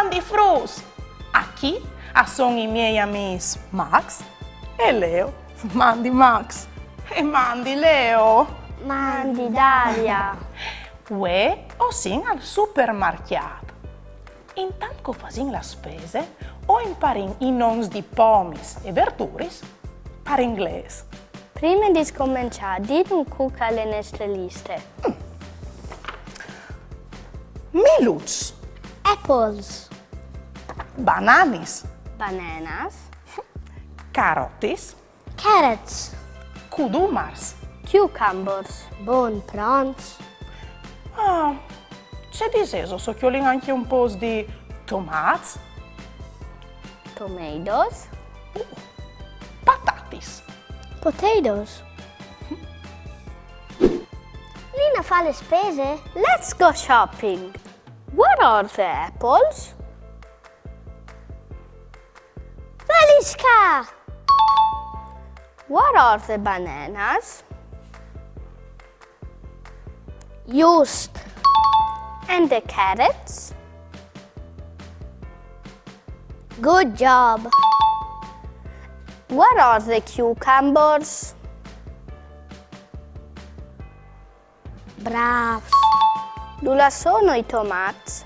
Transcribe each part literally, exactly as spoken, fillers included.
Mandi fruts! Achì a son i miei amîs Max e Leo. Mandi Max e mandi Leo. Mandi Daria. Vuê o sin al supermarcjât. Intant che o fasìn la spese, o imparìn i nons di pomis e verduris par inglês. Prime di scomençâ, dînus cui che al è ne nestre liste. Miluçs, Apples. bananis, Bananas. carotis, Carrots. cudumars. Cucumbers. Bon, pronts. Ah, ce disêso se o cjolìn ancje un pôs di tomâts, Tomatoes. patatis? Potatoes. Lin a fâ la spese? Let's go shopping. Where are the apples? Valisca! Where are the bananas? Just. And the carrots? Good job. Where are the cucumbers? Brâfs. Dulà sono i tomâts?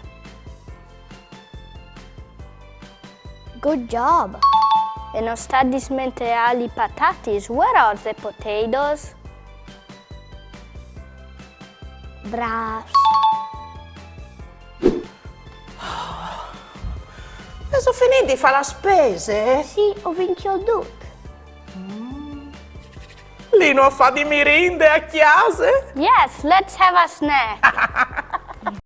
Good job. E no sta dismenteâ li patatis. Where are the potatoes? Brâfs. Vêso finît di fâ la spese? Sì, o vin cjodût. Lino a fâ di mirinde a cjase? Yes, let's have a snack.